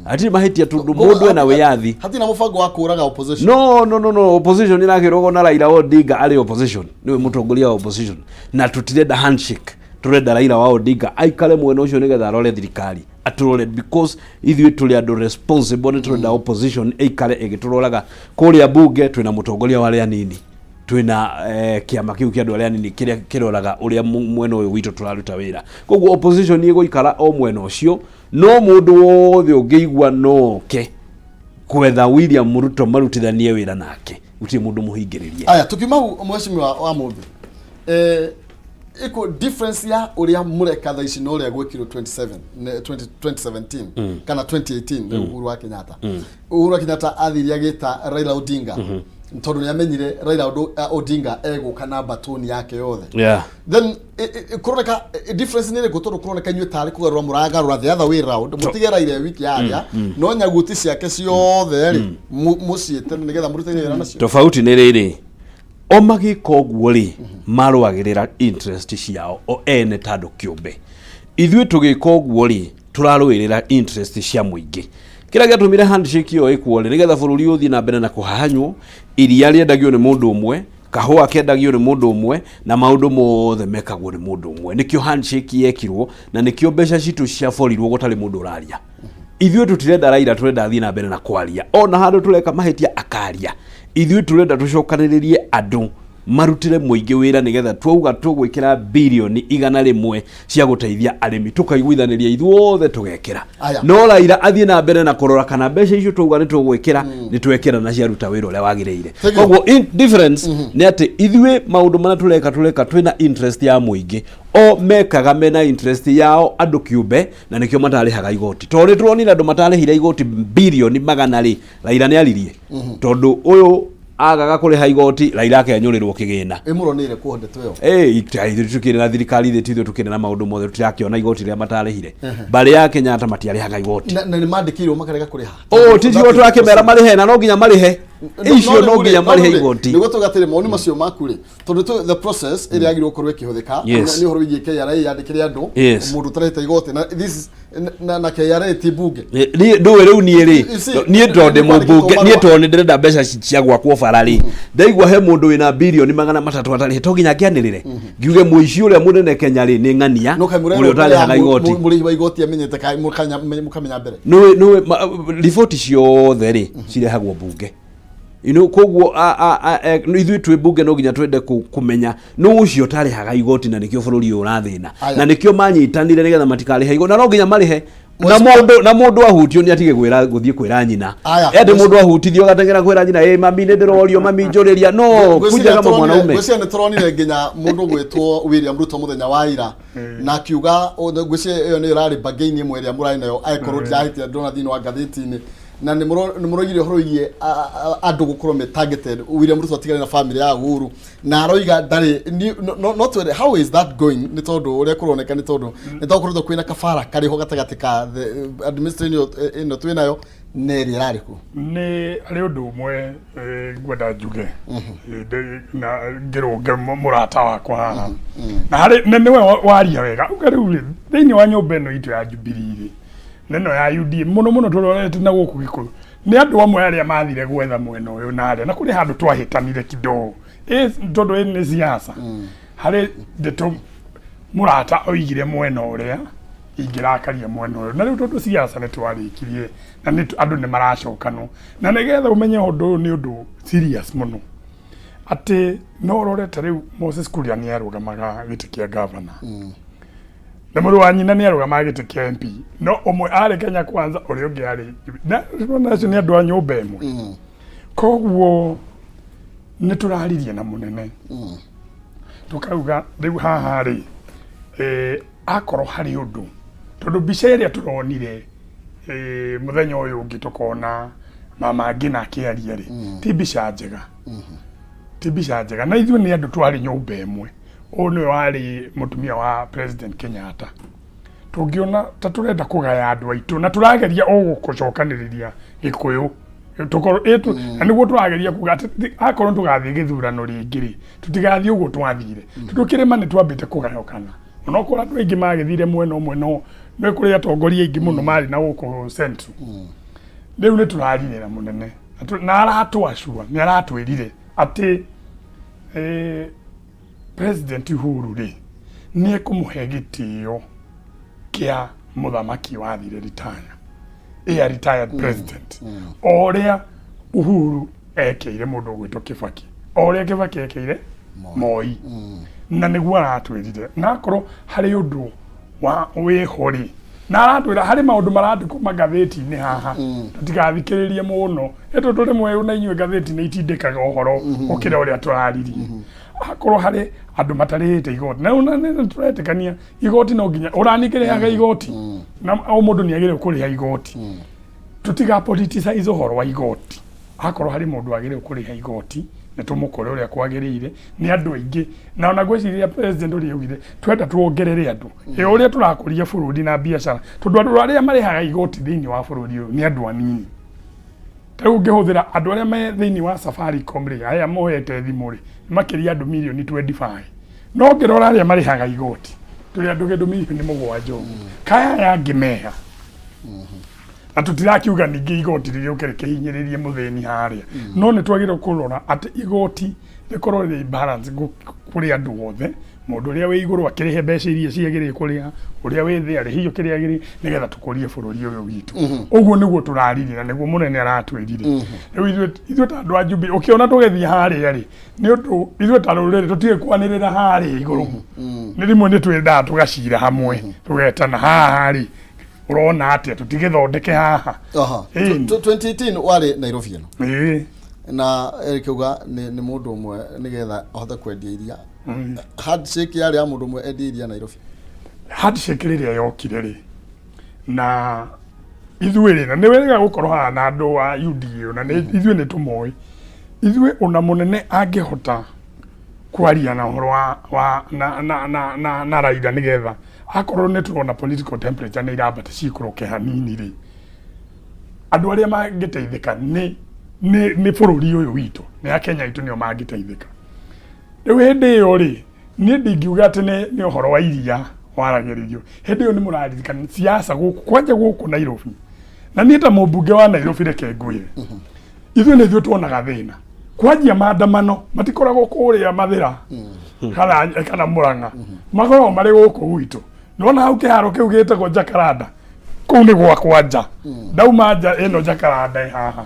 Hatirĩ mahĩtia tondũ mũndũ ena wĩyathi. Hatirĩ na mũbango wa kũraga opposition. No, opposition ĩrakĩrũgwo na Raila Odinga arĩ opposition, nĩwe mũtongoria wa opposition, na tũtirenda handshake, tũrenda Raila wa Odinga aikare mwena ũcio nĩgetha arore thirikari, atũrore, because ithuĩ tũrĩ andũ responsible. Nĩ tũrenda opposition ĩikare ĩgĩtũroraga kũrĩa bunge. Twĩna mũtongoria wa arĩa anini, twĩna kĩama kĩu kĩa andũ arĩa anini kĩrĩa kĩroraga ũrĩa mwena ũyũ witũ tũraruta wĩra. Koguo opposition ĩgũikara o mwena ũcio, no mũndũ wothe ũngĩigua no oke kwetha William Ruto marutithanie wĩra nake, gũtirĩ mũndũ mũhingĩrĩrie. Aya, tukiuma hau, mheshimiwa wa Mumbi, Iko difference ya uria mureka thaa ici na uria gwekirwo 27 20 2017 kana 2018 nĩ Uhuru wa Kenyatta. Uhuru wa Kenyatta athire agĩta Raila Odinga tondũ nĩ amenyire Raila Odinga egũka na batoni yake yothe. Then kũroneka difference nĩ ĩrĩkũ, tondũ kũroneka inyuĩ tarĩ kũgarũra mũragarũra the other way round, mũtige Raila e wiki yaria no nyaguti ciake ciothe rĩ mũciĩte nĩgetha mũrute wĩra nacio. Tofauti nĩ rĩrĩ, o magĩka ũguo rĩ, marũagĩrĩra interest ciao o ene ta andũ kĩũmbe. Ithuĩ tũgĩka ũguo rĩ, tũrarũĩrĩra interest cia mũingĩ. Kĩrĩa gĩatũmire handshake ĩyo ĩkwo rĩ, nĩgetha bũrũri ũthiĩ na mbere na kũhahanywo. Iria rĩendagio nĩ mũndũ ũmwe, kahũa kendagio nĩ mũndũ ũmwe, na maũndũ mothe mekagwo nĩ mũndũ ũmwe. Nĩkĩo handshake yekirwo na nĩkĩo mbeca citũ ciaborirwo gũtarĩ mũndũ ũraria. Ithuĩ tũtirenda Raila, tũrenda athiĩ na mbere na kwaria, ona handũ tũreka mahĩtia akaria. Ithuĩ tũrenda tũcokanĩrĩrie andũ marutĩre mũingĩ wĩra, nĩgetha twauga tũgwĩkĩra birioni 100 cia gũteithia arĩmi, tũkaiguithanĩria ithuothe tũgekĩra. Aya. No Raila athiĩ na mbere na kũrora kana mbeca icio twauga nĩ tũgwĩkĩra nĩ twekĩra na ciaruta wĩra ũrĩa wagĩrĩire. Thank you. Koguo difference nĩ atĩ ithuĩ maũndũ marĩa tũreka, tũreka twĩna interest ya mũingĩ. O mekaga mena interest yao andũ kĩũmbe, na nĩkĩo matarĩhaga igoti, tondũ nĩ tũronire andũ matarĩhire igoti 100 birioni rĩ, Raila nĩ aririe, tondũ ũyũ agaga kũrĩha igoti, Raila akenyũrĩrwo kĩgĩna. Ĩmũronire kuo ndeto ĩyo? Ĩ, ithuĩ tukĩrĩ na thirikari thĩ, tithuĩ tukĩrĩ na maũndũ mothe, tũtirakĩona igoti rĩrĩa matarĩhire. Mbarĩ ya Kenyatta matiarĩhaga igoti. Na nĩ mandĩkĩirwo makarega kũrĩha. O titio tũrakĩmera marĩhe, na no nginya marĩhe icio, no nginya marĩhe igoti. Nĩguo tuga atĩrĩ, mawoni macio maku rĩ, tondũ the process ĩrĩa yagĩrĩirwo gũkorwo ĩkĩhũthĩka nĩ ũhoro wĩgiĩ KRA yandĩkĩre andũ mũndũ ũtarĩhĩte igoti, na this is na KRA ti bunge. Niĩ ndũĩ rĩu niĩ rĩ, You see, niĩ tondũ ndĩ nĩ kwandĩkĩtwo mũmbunge, niĩ marũa. tondũ nĩ ndĩrenda mbeca cia gwakwo bara rĩ, ndaigua he mũndũ wĩna 300 birioni atarĩhe, to nginya ngĩanĩrĩre ngiuge mũici ũrĩa mũnene Kenya rĩ nĩ ng'ania No kaĩ ũrĩa ũtarĩhaga igoti. Mũrĩhi wa igoti amenyete kaĩ mũkamenya mbere? Nĩũĩ riboti ciothe rĩ cirehagwo bunge. Koguo ithuĩ twĩ bunge no nginya twende kũmenya nũ ũcio ũtarĩhaga igoti, na nĩkĩo bũrũri ũyũ ũrathĩna. Aya. Na nĩkĩo manyitanire nĩgetha matikarĩhe igoti, na no nginya marĩhe, na mũndũ ahutio nĩ atige gwĩra gũthiĩ kwĩra nyina. Aya. Ende mũndũ ahutithio agateng'era kwĩra nyina, "Ĩ mami, nĩ ndĩrorio, mami njũrĩria." No kuja kama mwanaume. Ngwĩciria nĩ tũronire nginya mũndũ gwĩtwo William Ruto mũthenya wa ira na akiuga ngwĩciria ĩyo nĩyo ĩrarĩ bargain ĩmwe ĩrĩa mũrarĩ nayo, angĩkorwo ndirahĩtia ndona thĩinĩ wa ngathĩti-inĩ, na nĩ mũroigire ũhoro wĩgiĩ andũ gũkorwo me targeted, William Ruto atigane na family ya Uhuru, na aroiga ndarĩ no twĩre how is that going, nĩ tondũ ũrĩa kũroneka nĩ tondũ nĩ tondũ kwĩna kabara karĩ ho gatagatĩ ka the administration ĩno twĩ nayo na ĩrĩa ĩrarĩ kuo. Nĩ harĩ ũndũ ũmwe ngwenda njuge na ngĩrũnge mũrata wakwa haha, na harĩ na nĩwe waria wega uga rĩu rĩ, thĩinĩ wa nyũmba ĩno itũ ya Jubilee rĩ, na ĩno ya UDA mũno mũno, tũrorete na gũkũ Gĩkũyũ nĩ andũ amwe arĩa mathire gwetha mwena ũyũ na arĩa, na kũrĩ handũ twahĩtanire kidogo. Tondũ ĩ nĩ siasa, harĩ ndeto mũrata oigire mwena ũrĩa ingĩrakaria mwena ũyũ, na rĩu tondũ siasa nĩ twarĩkirie na nĩ andũ nĩ maracokanwo, na nĩgetha ũmenye ũndũ ũyũ nĩ ũndũ serious mũno, atĩ no ũrore ta rĩu Moses Kuria nĩ arũgamaga gĩtĩ kĩa gavana na mũrũ wa nyina nĩ arũgamaga gĩtĩ kĩa MP, no ũmwe arĩ Kenya Kwanza, ũrĩa ũngĩ arĩ na ũrona acio nĩ andũ a nyũmba ĩmwe. Koguo nĩ tũraririe na mũnene tukauga rĩu haha rĩ, akorwo harĩ ũndũ, tondũ mbica ĩrĩa tũronire mũthenya ũyũ ũngĩ tũkona mama Ngina akĩaria rĩ, ti mbica njega, ti mbica njega. Na ithuĩ nĩ andũ twarĩ nyũmba ĩmwe, ũyũ nĩwe warĩ mũtumia wa President Kenyatta. Tũngĩona ta tũrenda kũgaya andũ aitũ na tũrageria o gũcokanĩrĩria Gĩkũyũ tũkorwo na nĩguo tũrageria kuga atĩ akorwo tũgathiĩ gĩthurano rĩngĩ rĩ, tũtigathiĩ ũguo twathire, tondũ kĩrĩma nĩ twambĩte kũgayũkana. Onokorwo andũ aingĩ magĩthire mwena ũmwe, no nĩ kũrĩ atongoria aingĩ mũno marĩ na gũkũ central. Rĩu nĩ tũrarire na mũnene na aratwacua, nĩ aratwĩrire atĩ President Uhuru rĩ, nĩ ekũmũhe gĩtĩo kĩa mũthamaki wathire retire, a retired president, o ũrĩa Uhuru ekĩire mũndũ ũgwĩtwo Kibaki, o ũrĩa Kibaki ekĩire Moi. Na nĩguo aratwĩrire, na akorwo harĩ ũndũ wa wĩho rĩ. Na aratwĩra harĩ maũndũ marandĩkwo magathĩti-inĩ haha, tũtigathikĩrĩrie mũno, ĩ tondũ rĩmwe na inyuĩ ngathĩti nĩ itindĩkaga ũhoro gũkĩra ũrĩa tũraririe. Akorwo harĩ andũ matarĩhĩte igoti, na na nĩ tũretĩkania igoti no nginya ũranikĩrĩhaga igoti, na o mũndũ nĩ agĩrĩirwo kũrĩha igoti. Tũtiga politicize ũhoro wa igoti. Akorwo harĩ mũndũ wagĩrĩirwo kũrĩha igoti, nĩ tũmũkore ũrĩa kwagĩrĩire. Nĩ andũ aingĩ, na ona ngwĩciria president ũrĩa augire twenda tuongerere andũ, ĩ ũrĩa tũrakũria bũrũri na biacara, tondũ andũ arĩa marĩhaga igoti thĩinĩ wa bũrũri ũyũ nĩ andũ anini. Ta rĩu ũngĩhũthĩra andũ arĩa me thĩinĩ wa Safaricom rĩ, aya moete thimũ rĩ, nĩ makĩria andũ mirioni 25, no ngĩrora arĩa marĩhaga igoti tũrĩ andũ kĩndũ mirioni 7 ũguo. Kaya aya angĩ meha? Na tũtirakiuga ningĩ igoti rĩrĩũke rĩkĩhinyĩrĩrie mũthĩni harĩa, no nĩ twagĩrĩirwo kũrora atĩ igoti rĩkorwo rĩ balance kũrĩ andũ othe, mũndũ ũrĩa wĩ igũrũ akĩrĩhe mbeca iria ciagĩrĩire kũrĩha, ũrĩa wĩ thĩ arĩhio kĩrĩa agĩrĩire, nĩgetha tũkũrie bũrũri ũyũ witũ. Ũguo nĩguo tũraririe na nĩguo mũnene aratwĩrire. Rĩu ithuĩ ta andũ a Jubilee, ũkĩona tũgĩthiĩ harĩa rĩ, nĩ ũndũ ithuĩ ta rũrĩrĩ tũtiũĩ kwanĩrĩra harĩa igũrũ. Nĩ rĩmwe nĩ twendaga tũgacira hamwe, tũgetana haha rĩ, ũrona atĩa tũtigĩthondeke haha? Ĩni. 2018 warĩ Nairobi ĩno? Ĩĩ. Na Eric auga nĩ mũndũ ũmwe nĩgetha ahote kwendia iria. Handshake yarĩ ya mũndũ ũmwe endie iria Nairobi? Handshake rĩrĩa yokire rĩ, na ithuĩ rĩ, na nĩ wega gũkorwo haha na andũ a UDA, na ithuĩ nĩ tũmoĩ ithuĩ, ona mũnene angĩhota kwaria na ũhoro wa na Raila, nĩgetha akorwo nĩ tũrona political temperature nĩ irambata ciikũrũke hanini rĩ, andũ arĩa mangĩteithĩka nĩ bũrũri ũyũ witũ, nĩ Akenya aitũ nĩo mangĩteithĩka. Rĩu hĩndĩ ĩyo rĩ, niĩ ndingiuga atĩ nĩ ũhoro wa iria waragĩrĩrio hĩndĩ ĩyo. Nĩ mũraririkana siasa gũkũ kwanja gũkũ Nairobi, na niĩ ta mũmbunge wa Nairobi, reke ngwĩre, ithuĩ nĩ ithuĩ tuonaga thĩna kwanjia maandamano matikoragwo kũrĩa Mathĩra kana Mũrang'a, makoragwo marĩ gũkũ gwitũ. Nona hau kĩharo kĩu gĩtagwo Jacaranda, kũu nĩ gwakwa nja, ndauma nja ĩno Jacaranda ĩ haha.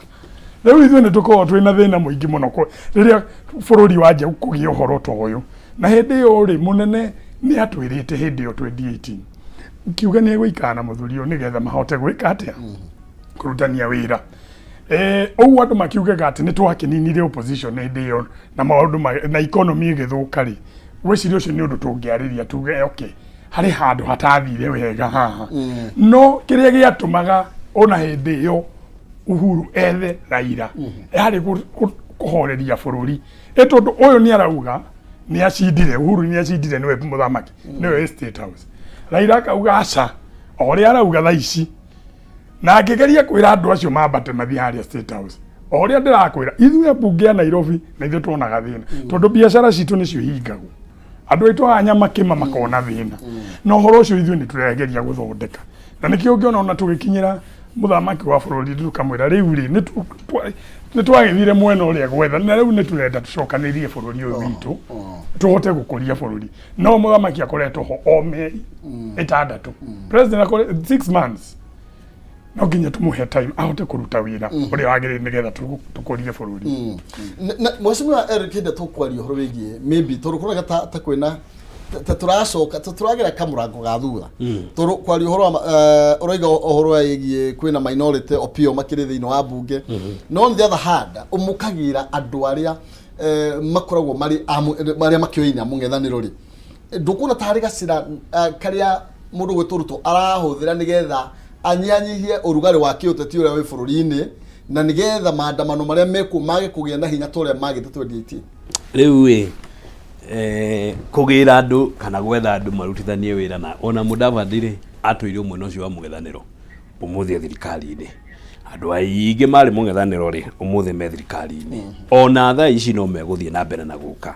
Rĩu ithuĩ nĩ tũkoragwo twĩna thĩna mũingĩ mũno rĩrĩa bũrũri wanjia kũgĩa ũhoro ta ũyũ. Na hĩndĩ ĩyo rĩ, mũnene nĩ atwĩrĩte hĩndĩ ĩyo 2018 kiuga nĩ egũikara na mũthuri ũyũ nĩgetha mahote gwĩka atĩa, kũrutania wĩra. Ũguo andũ makiugaga atĩ nĩ twakĩninire opposition hĩndĩ ĩyo na maũndũ na economy ĩgĩthũka rĩ, gwĩciria ũcio nĩ ũndũ tũngĩarĩria tuge, okay, harĩ handũ hatathire wega haha. No kĩrĩa gĩatũmaga ona hĩndĩ ĩyo Uhuru ethe Raila yarĩ kũhoreria bũrũri, ĩ tondũ ũyũ nĩ arauga nĩ acindire, Uhuru nĩ acindire, nĩwe mũthamaki, nĩwe wĩ State House. Raila akauga aca, o ũrĩa arauga thaa ici, na ngĩgeria kwĩra andũ acio mambate mathiĩ harĩa State House, o ũrĩa ndĩrakwĩra, ithuĩ ambunge a Nairobi na ithuĩ tuonaga thĩna, tondũ biacara citũ nĩcio ihingagwo, andũ aitũ a Nyamakĩma makona thĩna. Na ũhoro ũcio ithuĩ nĩ tũregeria gũthondeka, na nĩkĩo ũngĩona ona tũgĩkinyĩra mũthamaki wa bũrũri tũkamwĩra rĩu rĩ, nĩ twagĩthire mwena ũrĩa gwetha, na rĩu nĩ tũrenda tũcokanĩrie bũrũri ũyũ witũ, tũhote gũkũria bũrũri. No mũthamaki akoretwo ho o mĩeri 6, president 6 months. No nginya tũmũhe time ahote kũruta wĩra ũrĩa wagĩrĩire nĩgetha tũkũrie bũrũri. Mheshimiwa Eric, hĩndĩ tũkwaria ũhoro wĩgiĩ maybe tondũ kũroneka ta kwĩna ta tũracoka ta tũragera kamũrango ga thutha, tondũ kwaria ũhoro wa ũroiga ũhoro wĩgiĩ kwĩna minority opio makĩrĩ thĩinĩ wa mbunge, no on the other hand ũmũkagĩra andũ arĩa makoragwo marĩ arĩa makĩoina mũng'ethanĩro rĩ, ndũkuona ta harĩ gacĩra karĩa mũndũ gwĩtwo Ruto arahũthĩra nĩgetha anyihanyihie ũrugarĩ wa kĩũteti ũrĩa wĩ bũrũri-inĩ, na nĩgetha maandamano marĩa mekuo mage kũgĩa na hinya ta ũrĩa magĩte 2018? Rĩu ĩ kũgĩra andũ kana gwetha andũ marutithanie wĩra na ona Mudavadi rĩ, atũire mwena ũcio wa mũng'ethanĩro, ũmũthĩ e thirikari-inĩ. Andũ aingĩ marĩ mũng'ethanĩro rĩ, ũmũthĩ me thirikari-inĩ, ona thaa ici no megũthiĩ na mbere na gũka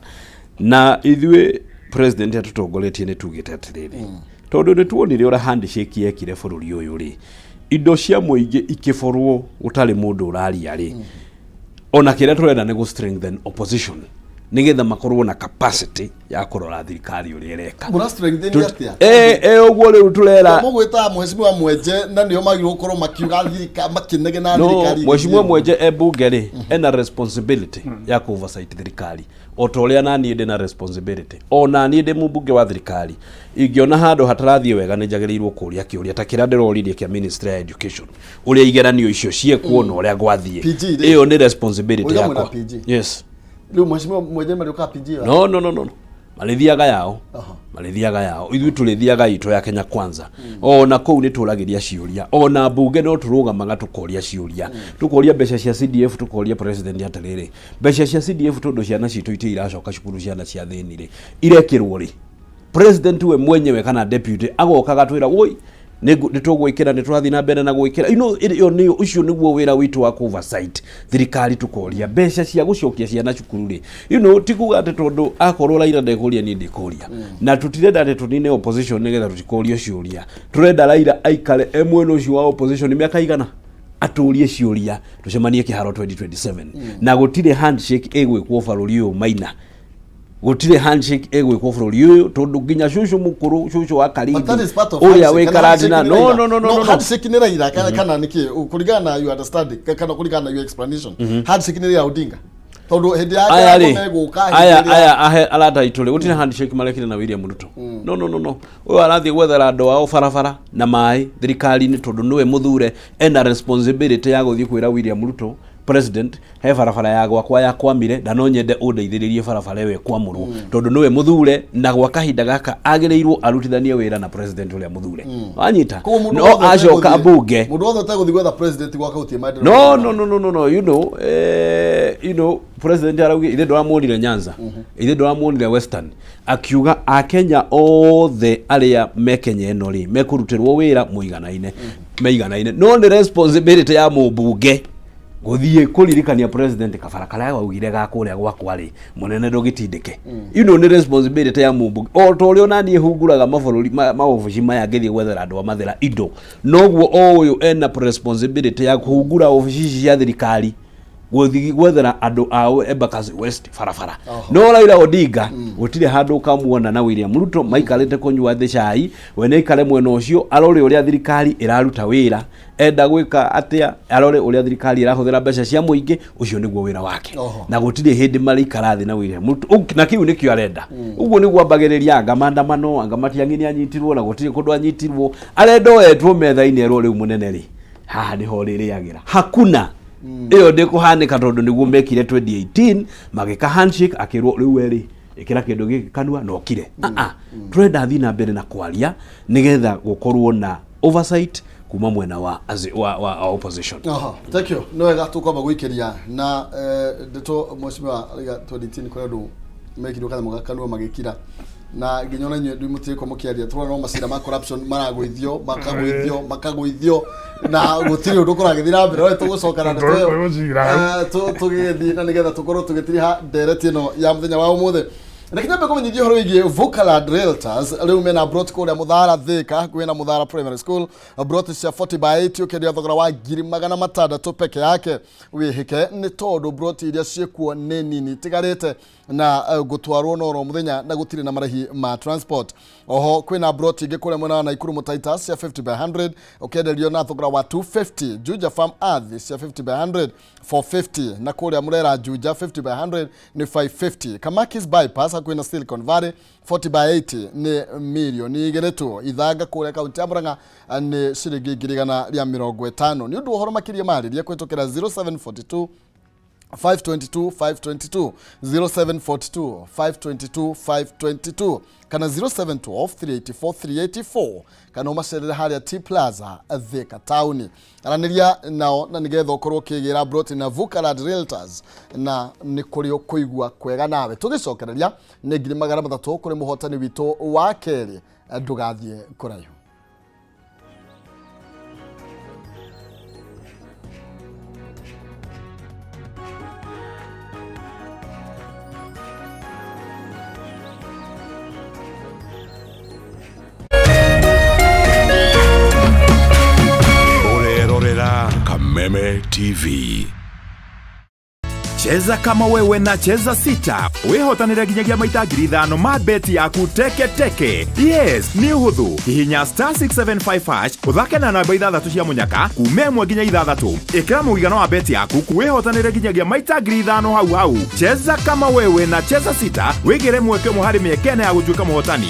na ithuĩ. President atũtongoretie, nĩ tugĩte atĩrĩrĩ, tondũ nĩ tuonire ũrĩa handshake yekire bũrũri ũyũ rĩ, indo cia mũingĩ ikĩborwo gũtarĩ mũndũ ũraria rĩ, ona kĩrĩa tũrenda nĩ gũ strengthen opposition. Nĩgetha makorwo na capacity ya kũrora thirikari ũrĩa ĩreka. Mũra strengthen atĩa? Ũguo rĩu tũrera. Mũgwĩtaga mheshimiwa Mwenje na nĩo magĩrĩirwo gũkorwo makiuga thirikari, makĩnegena No thirikari. Mheshimiwa Mwenje e bunge rĩ, ena responsibility ya ku oversight thirikari o ta ũrĩa naniĩ ndĩ na responsibility. O naniĩ ndĩ mũmbunge wa thirikari, ingĩona handũ hatarathiĩ wega nĩ njagĩrĩirwo kũria kĩũria ta kĩrĩa ndĩroririe kĩa ministry ya education, ũrĩa igeranio icio ciekwo na ũrĩa gwathiĩ. PG rĩ. Ĩyo nĩ responsibility Ũiga mwĩna yakwa. PG. Yes. Rĩu mheshimiwa Mwenje marĩũkaga PG ya? No, no, no, no, marĩthiaga yao. Marĩthiaga yao, ithuĩ tũrĩthiaga itũ ya Kenya Kwanza. Ona kũu nĩ tũragĩria ciũria, ona mbunge no tũrũgamaga tũkoria ciũria, tũkoria mbeca cia CDF, tũkoria president atĩrĩrĩ, mbeca cia CDF, tondũ ciana citũ itirĩ iracoka cukuru, ciana cia thĩni rĩ, irekĩrwo rĩ? President we mwenyewe kana deputy agoka agatwĩra, woi, nĩ tũgwĩkĩra, nĩ tũrathiĩ na mbere na gwĩkĩra. Ĩyo nĩyo, ũcio nĩguo wĩra witũ wa oversight thirikari, tũkoria mbeca cia gũcokia ciana cukuru rĩ. Ti kuga atĩ tondũ akorwo Raila ndekũria, niĩ ndĩkũria. Na tũtirenda atĩ tũnine opposition nĩgetha tũtikũrio ciũria. Tũrenda Raila aikare e mwena ũcio wa opposition mĩaka igana, atũrie ciũria, tũcemanie kĩharo 2027. Na gũtirĩ handshake ĩgwĩkwo bũrũri ũyũ maina, gũtirĩ handshake ĩgwĩkwo bũrũri ũyũ, tondũ nginya cũcũ mũkũrũ, cũcũ wa But that is part of Karindi, ũrĩa handshake. wĩ Kana handshake Karatina. nĩ No, Raila? no, no, no, no, no. Handshake nĩ Raila kana nĩkĩ kũringana na your understanding, kana kũringana na your explanation, handshake nĩ Raila Odinga, tondũ hĩndĩ ya Aya rĩ, megũka hĩndĩ aya ĩrĩa- aya ahe arata aitũ rĩ, gũtirĩ handshake marekire na William Ruto. No, no, no, no, ũyũ arathiĩ gwethera andũ ao barabara na maĩ thirikari-inĩ, tondũ nĩwe mũthure, ena responsibility ya gũthiĩ kwĩra William Ruto, president, he barabara ya gwakwa yakwamire na no nyende ũndeithĩrĩrie barabara ĩyo ĩkwamũrwo, tondũ nĩwe mũthure, na gwa kahinda gaka agĩrĩirwo arutithanie wĩra na president ũrĩa mũthure. Wanyita? Koguo mũndũ No wothe acoka mbunge, mũndũ wothe ũtegũthiĩ gwetha president gwaka gũtirĩ maendeleo. No, no, no, no, no, no, president arauge ithe ndũramuonire Nyanza, ithe ndũramuonire Western, akiuga akenya othe arĩa me Kenya ĩno rĩ, mekũrutĩrwo wĩra mũiganaine, meiganaine. No nĩ responsibility ya mũmbunge gũthiĩ kũririkania president kabara karĩa waugire ga kũrĩa gwakwa rĩ, mũnene, ndũgĩtindĩke. Nĩ responsibility ya mũmbunge, o ta ũrĩa onaniĩ hunguraga mabũrũri maobici maya ngĩthiĩ gwethera andũ a Mathĩra indo, noguo o ũyũ ena responsibility ya kũhungura obici ici cia thirikari gũthiĩ gwethera andũ a Embakasi West barabara. No Raila Odinga gũtirĩ handũ ũkamuona na William Ruto maikarĩte kũnyua thĩ cai. We nĩ aikare mwena ũcio, arore ũrĩa thirikari ĩraruta wĩra, enda gwĩka atĩa, arore ũrĩa thirikari ĩrahũthĩra mbeca cia mũingĩ. Ũcio nĩguo wĩra wake. Na gũtirĩ hĩndĩ marĩikara thĩ na William Ruto. Na kĩu nĩkĩo arenda. Ũguo nĩguo ambagĩrĩria anga maandamano, anga Matiang'i nĩ anyitirwo, na gũtirĩ kũndũ anyitirwo. Arenda oetwo metha-inĩ erwo, rĩu mũnene rĩ, haha nĩho ũrĩrĩagĩra. Hakuna ĩyo ndĩkũhanĩka, tondũ nĩguo mekire 2018, magĩka handshake, akĩrwo rĩu we rĩ, ĩkĩra kĩndũ gĩkĩ kanua na ũkire. Ah, ah. Tũrenda athiĩ na mbere na kwaria nĩgetha gũkorwo na oversight kuma mwena wa, wa opposition. Aha, thank you. Nĩ wega tũkwamba gũikĩria na ndeto mheshimiwa Riga 2018, kũrĩ andũ mekirwo kanyamũ ga kanua magĩkira, na nginya ona inyuĩ mũtirĩko mũkĩaria. Tũrona no macira ma corruption maragũithio, makagũithio, makagũithio, na gũtirĩ ũndũ kũragĩthiĩ na mbere. No tũgũcoka na ndeto ĩyo. Tũgũcira hau. Tũgĩgĩthiĩ na nĩgetha tũkorwo tũgĩtiriha ndereti ĩno ya mũthenya wa ũmũthĩ. Reke nyambe kũmenyithia ũhoro wĩgiĩ Vocaland Realtors. Rĩu mena brot kũrĩa Mũthara Thika, hakuhĩ na Mũthara Primary School, brot cia 40 by 80 ũkĩendia thogora wa 600,000 peke yake. Wĩhĩke nĩ tondũ brot iria ciĩkuo nĩ nini itigarĩte na gũtwarwo no ro mũthenya, na gũtirĩ na marĩhi ma transport. Oho kwĩna brot ingĩ kũrĩa mwena wa Naikuru Mũtaita cia 50 by 100, ũkĩenderio na thogora wa 250. Juja Farm Ardhi cia 50 by 100, 450, na kũrĩa Murera Juja 50 by 100 nĩ 550. Kamakis Bypass hakuhĩ na Silicon Valley 40 by 80 nĩ 2 mirioni tu. Ithanga kũrĩa kaunti ya Murang'a nĩ ciringi 150,000. Nĩ ũndũ wa ũhoro makĩria marĩrie kũhĩtũkĩra 0742 522 522, 0742 522 522, kana 0712 384 384, kana ũmacerere harĩa T Plaza Thika taũni. Aranĩria nao na nĩgetha ũkorwo ũkĩgĩra broti na Vukarad Realtors, na nĩ kũrĩ ũkũigua kwega nawe. Tũgĩcokereria nĩ 300,000 kũrĩ mũhotani witũ wa kerĩ. Ndũgathiĩ kũraihu. Ũrerorera Kameme TV. Cheza kama wewe na Cheza Sita wĩhotanĩre nginyagia maita 5,000 ma beti yaku teke teke. Yes, nĩ ũhũthũ. Hihinya *675# ũthake na namba ithathatũ cia mũnyaka kuma 1 nginya 6. Ĩkĩra mũigana wa beti yaku wĩhotanĩre nginyagia maita 5,000 hau hau. Cheza kama wewe na Cheza Sita wĩgĩre mweke ũmwe harĩ mĩeke ĩna ya gũtuĩka mũhotani.